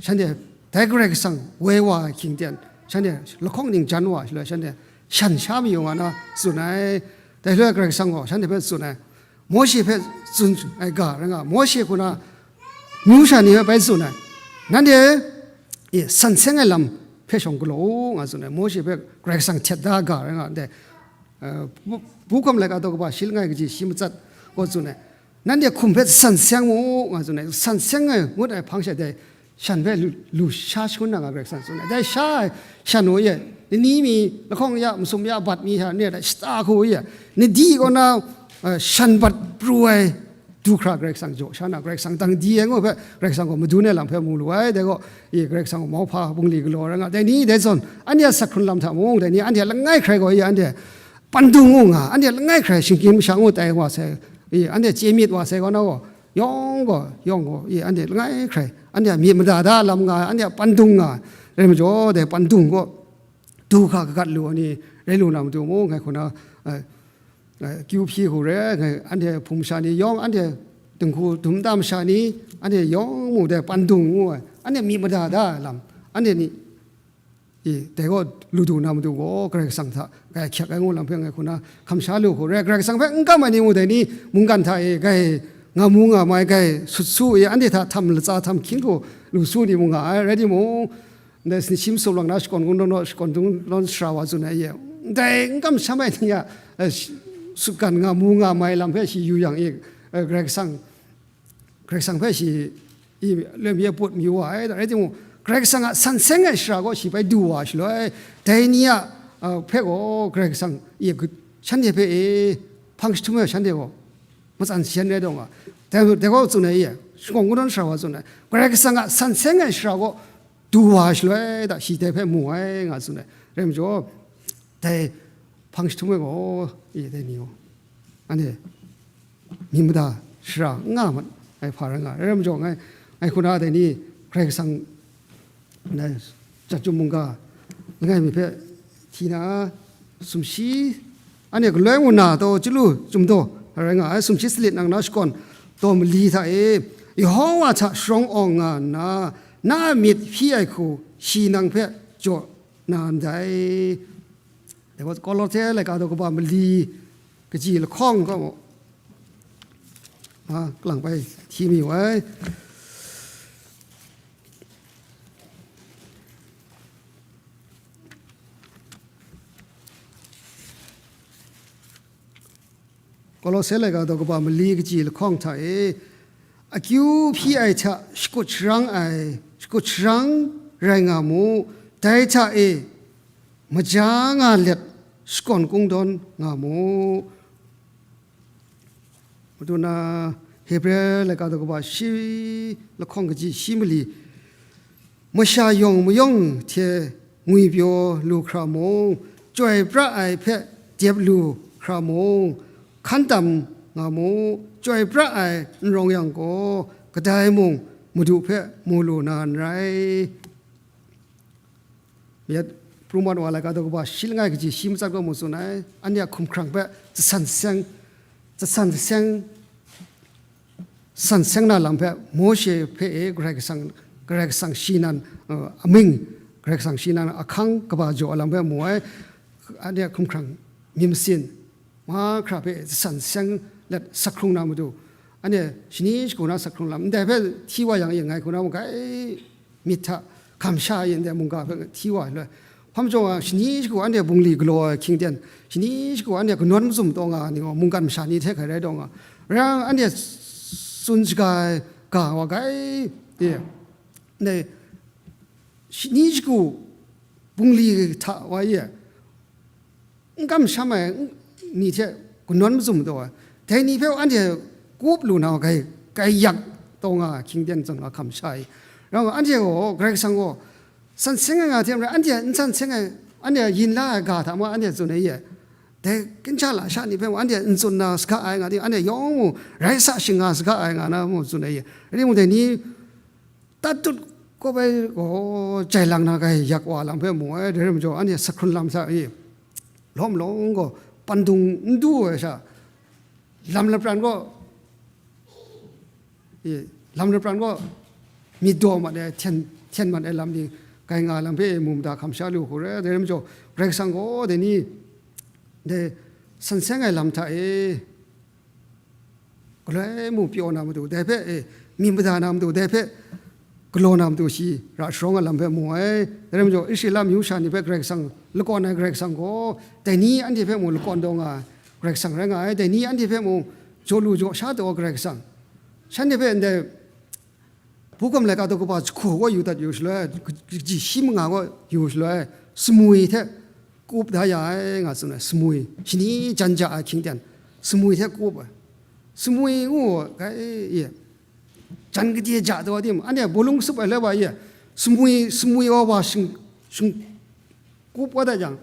shanhte, dai Karai Kasang woi wa ai hkying ten, shanhte lahkawng ning jan wa shaloi, shanhte shan sha mayu nga na tsun ai. Dai shaloi Karai Kasang gaw shanhte hpe tsun ai, Mawshe hpe tsun ai ga rai nga, Mawshe hku na amyu sha ni hpe bai tsun ai, nanhte, e, san seng ai lam hpe shawng galaw u, nga tsun ai, Mawshe hpe Karai Kasang htet da ai ga rai nga, ndai, eh, bu, bu hkawm laika daw kaba shi langai kaji shi matsat gaw tsun ai, nanhte hkum hpe san seng mu u, nga tsun ai, san seng ai ngut ai hpang sha dai, shan hpe lu, lu sha shangun na nga Karai Kasang tsun ai. Dai sha ai shan u e, ni mi, lahkawng ya, masum ya, bat mi sha, ni a shata hku u e, ni di kaw na, eh, shan bat pru ai du hkra Karai Kasang jaw sha na, Karai Kasang dang di ai ngu hpe, Karai Kasang gaw madun ai lam hpe mu lu ai. Dai gaw, e, Karai Kasang gaw mauhpa bungli galaw rai nga, dai ni dai zawn, anhte a sak hkrun lam hta mung, dai ni anhte langai hkrai gaw, e, anhte pandung ngu nga, anhte langai hkrai shinggyim masha ngu tai wa sai, e, anhte chye myit wa sai kaw na gaw, yawng gaw, yawng gaw, e, anhte langai hkrai, anhte a myit mada da lam nga ai, anhte a pandung nga ai, rai majaw, dai pandung gaw, du hkra kagat lu ai ni rai lu na matu mung, ngai hku na, eh, eh, kyu hpyi hku re, ngai, anhte hpung masha ni yawng, anhte dinghku dum nta masha ni, anhte yawng mu dai pandung ngu ai, anhte myit mada da ai lam, anhte ni, e, dai gaw lu du na matu gaw, Karai Kasang hta grai hkyak ai ngu lam hpe ngai hku na hkam sha lu hku re, Karai Kasang hpe n kam ai ni mung dai ni mungkan hta e grai nga mu nga mai, grai sut su e, anhte hta htam latsa htam hkying hku lu su ni mung nga ai, rai timung, ndai sini shi masum lang na shakawn kungdawn naw, shakawn kungdawn sara wa tsun ai e, ndai n kamsham ai ni a, eh, sh-, sutgan nga mu nga mai lam hpe shi yu yang e, eh, Karai Kasang, Karai Kasang hpe shi i loi mi e put mi wa ai, rai timung, Karai Kasang a san seng ai shara gaw shi bai du wa shaloi, dai ni a, a, hpe gaw Karai Kasang i gu-, shanhte hpe e hpang jahtum ai shanhte gaw matsan shayan rai taw nga. Dai, dai gaw tsun ai i, shakawn kungdawn sara wa tsun ai, Karai Kasang a san seng ai shara gaw du wa shaloi, da shi dai hpe mu ai nga tsun ai. Rai majaw, dai hpang jahtum ai gaw, i, dai ni gaw, anhte myit mada shara n nga mat ai hpa rai nga ai. Rai majaw, ngai, ngai hku na dai ni, Karai Kasang, na, Chyum mungga langai mi hpe hti na, sumshi, anhte galoi ngu na taw, chyalu Chyum daw rai nga ai, sumshi salit nang na shakawn taw mali hta e, Yehova hta sharawng awng nga nna, na a myit hpyi ai hku shi nang hpe jaw na ndai. Dai gaw Kolose laika daw kaba mali kaji lahkawng gaw, A, kalang bai hti mayu ai. Kolose laika daw kaba mali kaji lahkawng hta e, akyu hpyi ai hta shakut sharang ai, shakut sharang rai nga mu, dai hta e maja nga let shakawn kungdawn nga mu. Madu na Hebre laika daw kaba shi lahkawng kaji shi mali, masha yawng mayawng hte ngwipyaw lu hkra mung, chyoi pra ai hpe dep lu hkra mung, hkan tam nga mu, chyoi pra ai n rawng yang gaw, kadai mung Madu hpe mu lu na n rai. Yet, Pru Mat wa laika daw kaba shi langai kaji shi matsat gaw mu tsun ai, anhte a hkumhkrang hpe jasan seng, jasan seng, san seng na lam hpe Mawshe hpe e Karai Kasang, Karai Kasang shi nan, uh, amying, Karai Kasang shi nan ahkang kaba jaw ai lam hpe mu ai, anhte a hkumhkrang myit masin, mahkra hpe san seng let sak hkrung na matu, anhte shani shagu na sak hkrung lam, ndai hpe hti wa yang e ngai hku na mung, gai myit hta kamsha e ndai mungga hpe hti wa ai loi. Hpa majaw nga, shani shagu anhte bungli galaw ai hkying ten, shani shagu anhte kanawn mazum taw nga ai ni gaw, mungkan masha ni hte hkrai rai taw nga, rai yang anhte tsun shaga ai ga wa gai, e, ndai shani shagu bungli hta wa e, n kamsham ai ni hte kanawn mazum taw ai, dai ni hpe anhte kup lu na gai, gai yak taw nga ai hkying ten zawn nga hkam sha i. Rau anhte gaw Karai Kasang gaw san seng ai nga hte maren, anhte n san seng ai, anhte yin la ai ga hta mung anhte tsun ai ye. Dai ginhta lasha ni hpe mung anhte n tsun na saga ai nga di, anhte yawng mung rai sa shinga saga ai nga na mung tsun ai ye. Rai timung, dai ni tatut kawp ai gaw jai lang na gai yak wa lam hpe mu ai, dai rai majaw, anhte sak hkrun lam hta e lawm lawng gaw pandung n du ai sha, lam lapran gaw, e, lam lapran gaw myit daw mat ai, hten, hten mat ai lam ni gai nga lam hpe e mu mada hkam sha lu hku rai, dai rai majaw, Karai Kasang gaw dai ni, dai san seng ai lam hta e, galoi mu pyaw na matu, dai hpe, e, myit mada na matu, dai hpe galaw na matu, shi ra sharawng ai lam hpe mu ai. Dai rai majaw, Israela amyu sha ni hpe Karai Kasang lakawn ai Karai Kasang gaw, dai ni anhte hpe mung lakawn taw nga ai Karai Kasang rai nga ai, dai ni anhte hpe mung jaw lu jaw sha taw ai Karai Kasang. Shanhte hpe ndai Bungkum laika daw kaba jahku gaw yu dat yu shaloi, kaji shi manga gaw yu shaloi, sumwi hte kup da ya ai, nga tsun ai, sumwi, shani jan ja ai hkying ten, sumwi hte kup ai, sumwi ngu ai, e, jan gade ja taw ai tim, anhte bawlung kasup ai loi wa e, sumwi, sumwi wa wa shing, shing, kup wa dat jang,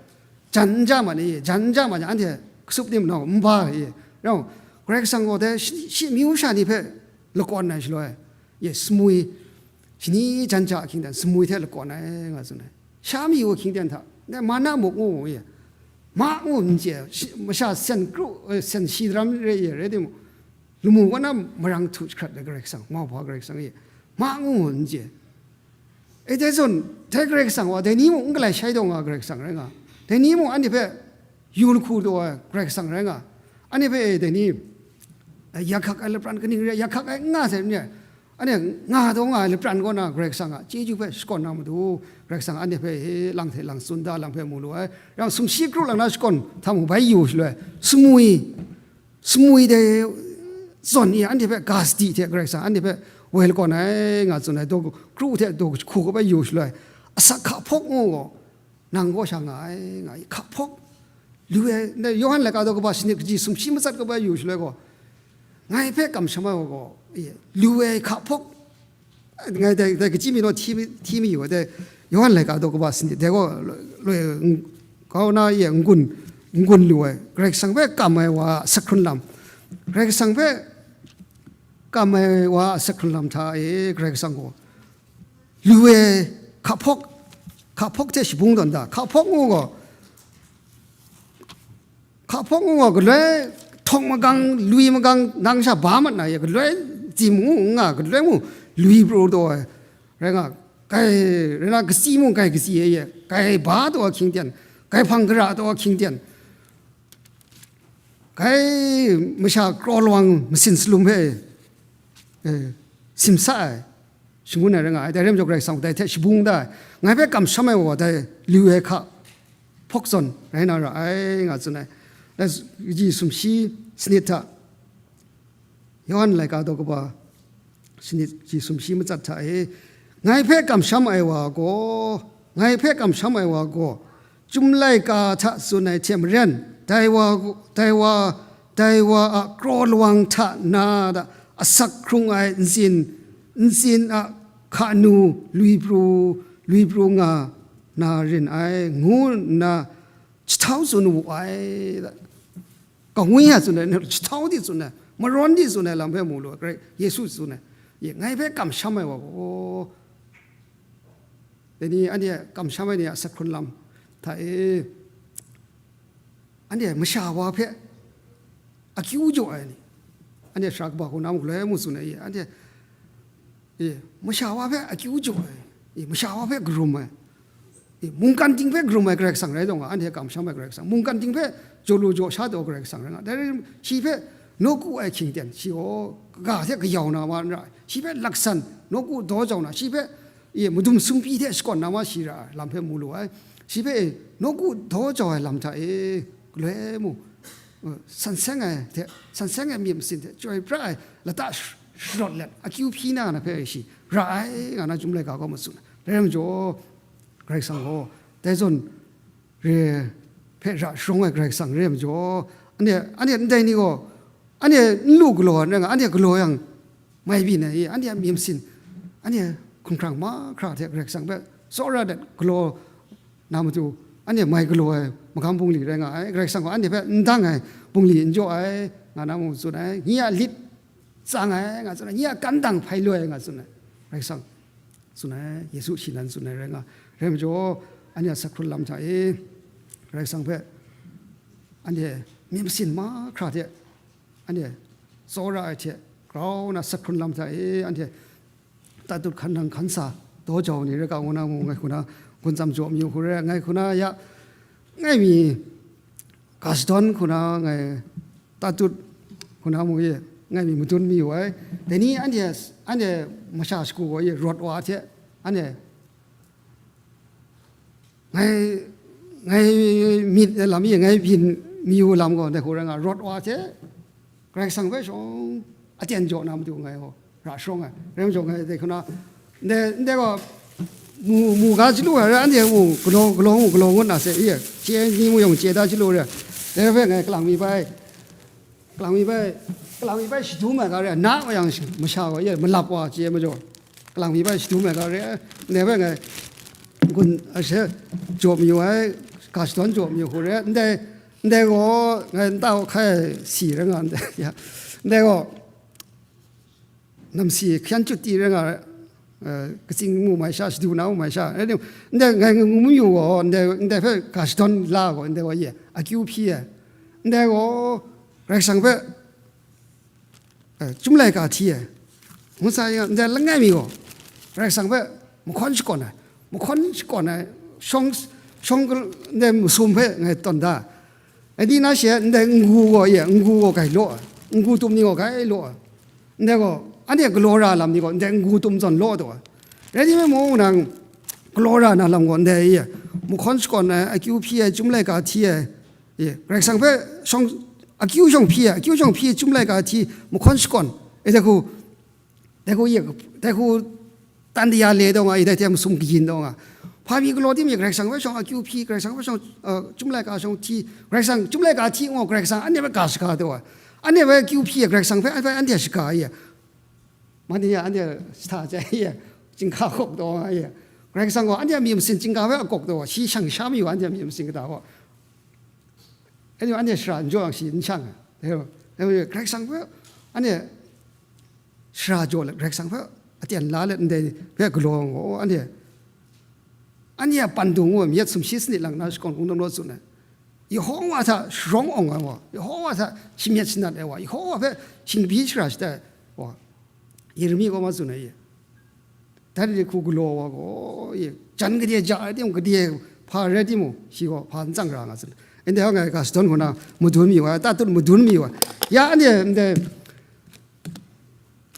jan n ja ma ni, jan n ja ma jang, anhte kasup tim nau n ba ai. Rau, Karai Kasang gaw dai shi, shi amyu sha ni hpe lakawn ai shaloi, e, sumwi, shani jan ja ahkying ten sumwi hte lakawn ai, nga tsun ai. Sha mayu ahkying ten hta, dai mana muk ngu, e, ma ngu n chye, shi, masha sen kru, e, sen shi daram re, e, rai timung, lamu kaw na marang htu jahkrat ai Karai Kasang, Mauhpa Karai Kasang e, ma ngu n chye. E, dai zawn, dai Karai Kasang wa, dai ni mung n galai shai taw nga Karai Kasang rai nga. Dai ni mung anhte hpe yu lahku taw ai Karai Kasang rai nga. Anhte hpe, e, dai ni, e, yak hkak ai lapran kaning re, yak hkak ai n nga sai ni, anhte nga taw nga ai lapran kaw na Karai Kasang a chyeju hpe shakawn na matu, Karai Kasang anhte hpe, e, lang hte lang tsun da lam hpe mu lu ai. Yang sumshi kru lang na shakawn hta mung bai yu shaloi, sumwi, sumwi dai zawn e anhte hpe ga sadi hte Karai Kasang anhte hpe woi lakawn ai, nga tsun ai, daw kru hte daw jahku kaw bai yu shaloi, asak hka hpawk ngu gaw, nang kaw sha nga ai, nga i, hka hpawk, lu ai, ndai Yawhan laika daw kaba sanit kaji sumshi matsat kaw bai yu shaloi gaw, ngai hpe kamsham ai wa gaw, e, lu ai hka hpawk, ngai dai, dai kaji mi naw hti mi, hti mi yu ai, dai Yawhan laika daw kaba sanit, dai gaw loi, loi, n-, kau na e n-gun, n-gun lu ai, Karai Kasang hpe kam ai wa a sak hkrun lam, Karai Kasang hpe kam ai wa a sak hkrun lam hta e Karai Kasang gaw lu ai hka hpawk, hka hpawk hte shabung tawn da, hka hpawk ngu gaw, hka hpawk ngu gaw, galoi htawng magang, lui magang, nang sha ba mat na e, galoi dim ngu n nga, galoi mung lui pru taw ai, rai nga, gai, rai na, katsi mung gai katsi e, gai ba taw ahkying ten, gai hpang gara taw ahkying ten, gai masha kraw lawang masin salum hpe e, simsa ai, shangun ai rai nga ai. Dai rai majaw, Karai Kasang dai hte shabung da ai, ngai hpe kamsham ai wa dai lu ai hka hpawk zawn rai na ra ai, nga tsun ai. Dai kaji sumshi sanit hta, Yawhan laika daw kaba sanit kaji sumshi matsat hta e, ngai hpe kamsham ai wa gaw, ngai hpe kamsham ai wa gaw, Chyum laika hta tsun ai hte maren, dai wa, dai wa, dai wa a kraw lawang hta na da asak hkrung ai ntsin, ntsin a hkanu lui pru, lui pru nga na rin ai, ngu nna jahtau tsun wu ai. Kangwi a tsun ai, jahtau di tsun ai, marawn di tsun ai lam hpe mu lu ai, Karai Yesu tsun ai, ye, ngai hpe kamsham ai wa gaw, dai ni, anhte kamsham ai ni a asak hkrun lam hta e, anhte masha wa hpe akyu jaw ai ni, anhte sara kaba hku na mung galoi mu tsun ai, ye, anhte, e, masha wa hpe akyu jaw ai, e, masha wa hpe karum ai, e, mungkan ting hpe karum ai Karai Kasang rai taw nga, anhte kamsham ai Karai Kasang, mungkan ting hpe jaw lu jaw sha taw Karai Kasang rai nga. Dai rai, shi hpe nawku ai hkying ten, shi gaw kaga hte kayau na ma n ra ai, shi hpe laksan nawku daw jau na, shi hpe, e, madum sumpi hte shakawn na ma shi ra ai lam hpe mu lu ai. Shi hpe, e, nawku daw jau ai lam hta e, galoi mu, e, san seng ai hte, san seng ai myit masin hte chyoi pra ai lata sh-, sharawt let akyu hpyi na na hpe shi ra ai, nga na Chyum laika gaw ma tsun ai. Dai rai majaw, Karai Kasang gaw dai zawn re hpe ra sharawng ai Karai Kasang re ai majaw, anhte, anhte ndai ni gaw, anhte n lu galaw ai rai nga, anhte galaw yang mai byin ai, anhte a myit masin, anhte hkumhkrang mahkra hte Karai Kasang hpe tsawra dat galaw na matu, anhte mai galaw ai magam bungli rai nga ai, Karai Kasang gaw anhte hpe n dang ai bungli n jaw ai, nga na mung tsun ai, nye a lit tsang ai, nga tsun ai, nye a kan dang hpai loi ai, nga tsun ai, Karai Kasang tsun ai, Yesu shi nan tsun ai rai nga, rai majaw, anhte a asak hkrun lam hta e, Karai Kasang hpe anhte myit masin mahkra hte, anhte tsawra ai hte grau na asak hkrun lam hta e, anhte tatut hkan nang hkan sa daw jau ni rai ga, ngu na mu, ngai hku na gun tsam jaw mi hku re, ngai hku na ya, ngai mi ga shadawn hku na, ngai tatut hku na mu ye, ngai mi madun mi yu ai. Dai ni anhte, anhte masha shagu gaw ye, rawt wa hte, anhte ngai, ngai myit ai lam ye, ngai byin mi yu lam gaw, ndai hku rai nga, rawt wa hte Karai Kasang hpe shawng aten jaw na matu ngai gaw ra sharawng ai. Rai majaw, ngai dai hku na, ndai, ndai gaw mu, mu ga chyalu ai, anhte mu galaw, galaw mu, galaw ngut na se, ye, chye ni mu yawng chye da chyalu ai, dai hpe ngai kalang mi bai, kalang mi bai, kalang mi bai shadum ai ga re, na wa yang masha gaw, ye, malap wa chye majaw, kalang mi bai shadum ai ga re, ndai bai ngai gun ashe jaw mayu ai, ga shadawn jaw mayu hku re, ndai, ndai gaw ngai nta hkai ai si rai nga ndai, ya, ndai gaw namsi hkyan chyut ti rai nga, eh, katsing mu mai sha, shadu na mu mai sha, rai timung, ndai ngai ngu mayu gaw, ndai, ndai hpe ga shadawn la gaw, ndai gaw ye akyu hpyi ai, ndai gaw Karai Kasang hpe, eh, Chyum laika hti ai, ngu sa yang, ndai langai mi gaw, Karai Kasang hpe mahkawn shakawn ai, mahkawn shakawn ai, shawng, shawng ndai masum hpe ngai tawn da ai. Dai ni na she, ndai n-gu gaw, ye, n-gu gaw gai law ai, n-gu tum ni gaw gai law ai, ndai gaw, anhte galaw ra lam ni gaw, ndai n-gu tum zawn law taw ai. Rai timung, nang galaw ra na lam gaw, ndai, ye, mahkawn shakawn ai, akyu hpyi ai, Chyum laika hti ai, ye, Karai Kasang hpe shawng, akyu shawng hpyi ai, akyu shawng hpyi ai, Chyum laika hti, mahkawn shakawn, e, dai hku, dai hku ye, dai hku tan daya le taw nga, e, dai hte masum kayin taw nga. Hpa mi galaw tim ye, Karai Kasang hpe shawng akyu hpyi, Karai Kasang hpe shawng, uh, Chyum laika shawng hti, Karai Kasang Chyum laika hti ngu, Karai Kasang anhte hpe ga shaga taw ai. Anhte hpe akyu hpyi ye, Karai Kasang hpe, hpe anhte shaga ye. Mani ya, anhte shata chye ye, chyinghka kawk taw nga ye. Karai Kasang gaw anhte a myit masin chyinghka hpe akawk taw, shi shang sha mayu anhte a myit masin kata gaw. Anhte, anhte shara n jaw yang shi n shang ai. Dai gaw, dai gaw, Karai Kasang hpe anhte shara jaw let, Karai Kasang hpe aten la let ndai hpe galaw ai gaw, anhte, anhte a pandung gaw myit sumshi sanit lang na shakawn kungdawn rawt tsun ai. Yehowa hta sharawng awng ai wa, Yehowa hta shamyet shanat ai wa, Yehowa hpe shingbyi shara shatai ai wa, Yeremi gaw ma tsun ai ye. Dai hku galaw wa gaw, ye, jan gade ja ai timung, gade hpa rai timung, shi gaw hpa n tsang ra nga tsun. Ndai hpe ngai ga shadawn hku na madun mi wa, tatut madun mi wa. Ya, anhte ndai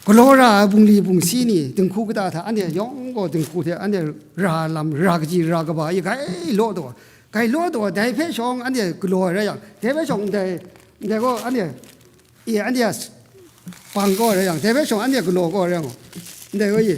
Galaw ra ai bungli bungsi ni dinghku kata hta anhte yawng gaw dinghku hte anhte ra lam, ra kaji, ra kaba e gai law taw, gai law taw, dai hpe shawng anhte galaw ai rai yang, dai hpe shawng ndai, ndai gaw anhte, e, anhte a s-, bang gaw ai rai yang, dai hpe shawng anhte galaw gaw ai rai yang, ndai gaw e.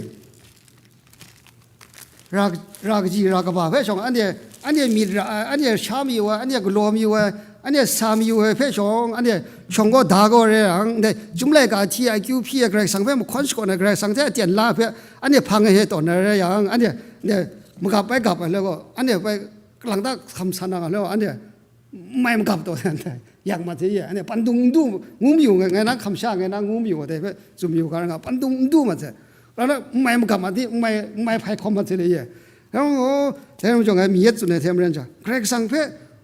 Ra, ra kaji, ra kaba hpe shawng, anhte, anhte myit ra ai, anhte sha mayu ai, anhte galaw mayu ai, anhte sa mayu ai hpe shawng, anhte shawng gaw da gaw re yang, ndai Chyum laika hti ai, akyu hpyi ai, Karai Kasang hpe mahkawn shakawn ai, Karai Kasang hte aten la ai hpe anhte hpang ai hte tawn ai rai yang, anhte, anhte magap bai gap ai le gaw, anhte bai kalang ta hkam san na nga le gaw, anhte n mai magap taw, yak mat hte ye, anhte pandung n du, ngu mayu, ngai, ngai na hkam sha, ngai na ngu mayu, dai hpe tsun mayu ga, nga pandung n du mat hte, la na n mai magap mat hte, n mai, n mai hpai hkawm mat hte le ye. Dai majaw, dai majaw ngai mi yet tsun ai hte maren sha, Karai Kasang hpe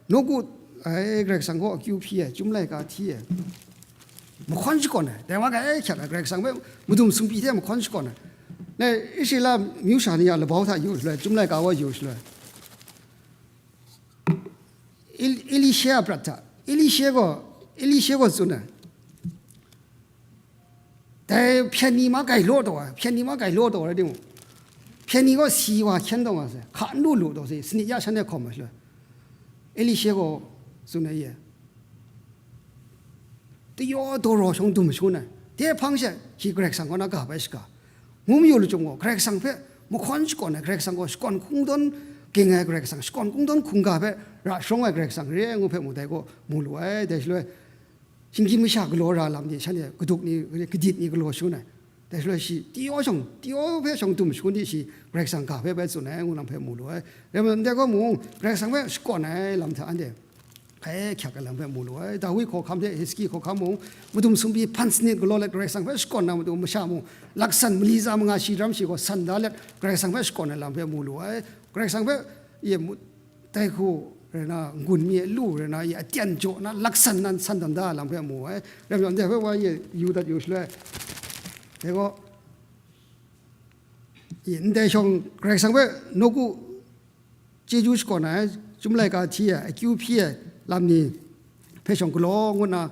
nawku, ai, Karai Kasang gaw akyu hpyi ai, Chyum laika hti ai, mahkawn shakawn ai, dai wa ga e hkyak ai, Karai Kasang hpe madum sumpi hte mahkawn shakawn ai. Ngai Israela myu sha ni a labau hta yu shaloi, Chyum laika wa yu shaloi, El-, Elisha a prat hta, Elisha gaw, Elisha gaw tsun ai, dai hpyen ni ma gai law taw ai, hpyen ni ma gai law taw ai rai timung, hpyen ni gaw si wa hkyen taw nga sai, hka n lu lu taw sai, sanit ya shan e hkawm ai shaloi, Elisha gaw tsun ai ye, tayaw daw raw shawng dum shangun ai, dai hpang she shi Karai Kasang kaw na ga bai shaga, ngu mayu lachyum gaw, Karai Kasang hpe mahkawn shakawn ai, Karai Kasang gaw shakawn kungdawn ging ai Karai Kasang, shakawn kungdawn hkungga hpe ra sharawng ai Karai Kasang re ai ngu hpe mu dai gaw mu lu ai. Dai shaloi, shinggyim masha galaw ra lam ni, shanhte kaduk ni, kadit ni galaw shangun ai. Dai shaloi shi, tayaw shawng, tayaw hpe shawng dum shangun di shi, Karai Kasang ga hpe bai tsun ai ngu lam hpe mu lu ai. Rai nme, ndai gaw mung, Karai Kasang hpe shakawn ai lam hta anhte hkai hkyak ai lam hpe mu lu ai. Dawi hkawhkam hte Hizki hkawhkam mung, madum sumpi hpan sanit galaw let Karai Kasang hpe shakawn na matu masha mung, laksan mali tsa manga shi daram shi gaw san da let Karai Kasang hpe shakawn ai lam hpe mu lu ai. Karai Kasang hpe, ye mu, dai hku rai na, n-gun mi ai lu rai na, ye aten jaw na, laksan nan san dan da ai lam hpe mu ai. Rai nme, ndai hpe wa ye yu dat yu shaloi, dai gaw, ye ndai shawng Karai Kasang hpe nawku chyeju shakawn ai, Chyum laika hti ai, akyu hpyi ai lam ni hpe shawng galaw ngut na,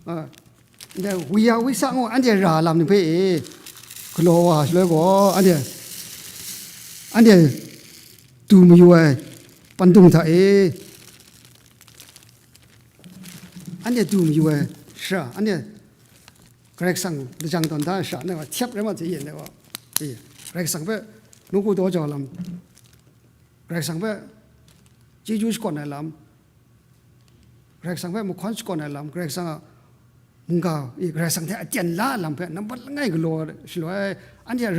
a, ndai wi ya wi sa ngu anhte ra lam ni hpe e galaw wa shaloi gaw, anhte, anhte du mayu ai pandung hta e, anhte du mayu ai shara, anhte Karai Kasang lajang tawn da ai shara, ndai wa htyep rai ma hte yen dai wa, e, Karai Kasang hpe nawku daw jau lam, Karai Kasang hpe chyeju shakawn ai lam, Karai Kasang hpe mahkawn shakawn ai lam, Karai Kasang a mungga, e, Karai Kasang hte aten la ai lam hpe nampat langai galaw shaloi, anhte a ra